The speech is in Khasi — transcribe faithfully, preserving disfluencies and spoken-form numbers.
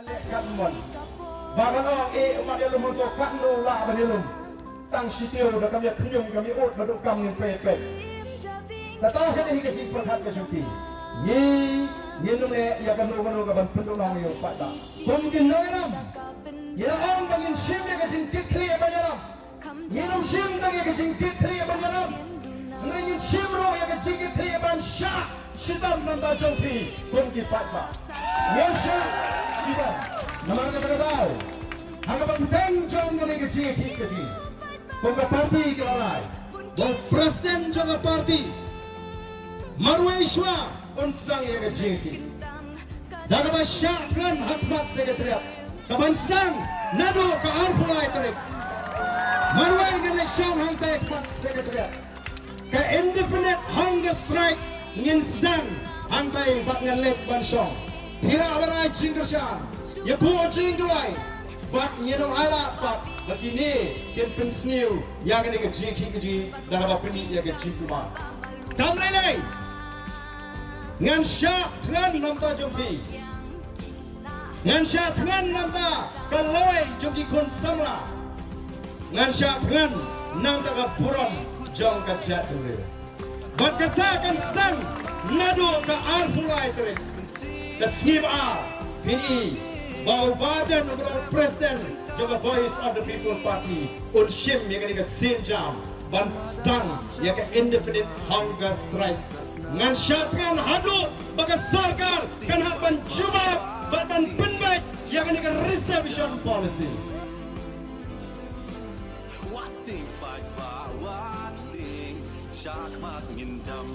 Leh katno mon ba ka long, eh, mat ïalum hangto, katno lah ban ïalum. Tang shi taïew da kam ïa khñium kam ïa ud ba duk kam ngin sa ïa peit. Kata ka dei ka jingpyrkhat ka jong ki. Ngi ngin ym leh ïa kano kano ka ban pynduh noh ïa u paidbah. Kum ki nongïalam, ngi la ong ba ngin shim ïa ka jingkitkhlieh ban ïalam. Ngin ym shim tang ïa ka jingkitkhlieh ban ïalam, hynrei ngin shim ruh ïa ka jingkitkhlieh ban shah shitom na bynta jong phi kum ki paidbah. Ngin shah shitom. Namar kata ka daw, ha kaba bteng jong kane ka jingïakhih ka jong ngi, kum ka party ka la rai ba u president jong ka party marwei shuwa un sdang ïa ka jingïakhih da kaba shah thngan ha khmat Secretariat, kaban sdang naduh ka arphew lai tarik. Marwei ngan leit shong hangtai ha khmat Secretariat. Ka indefinite hunger strike ngin sdang hangtai bad ngan leit ban shong. Phi lah ban ai jingkyrshan, ïa phuh jingduwai, bad ngin ym ailad pat ba kine kin pynsniew ïa kane ka jingïakhih ka jong ngi da kaba pyni ïa ka jingkulmar. Kam lei lei, ngan shah thngan na bynta jong phi. Ngan shah thngan na bynta ka lawei jong ki khun samla. Ngan shah thngan na bynta ka burom jong ka jaitbynriew. Bad kata kan sdang naduh ka arphew lai tarik. Ka sngi ba ar, phin i ba u Bah Ardent uba dei u president jong ka Voice of the People Party un shim ïa kane ka sienjam ban sdang ïa ka indefinite hunger strike. Ngan shah thngan haduh ba ka sorkar kan hap ban jubab bad ban pynbeit ïa kane ka reservation policy. Wat dei paidbah, wat dei shakmat ngin dam.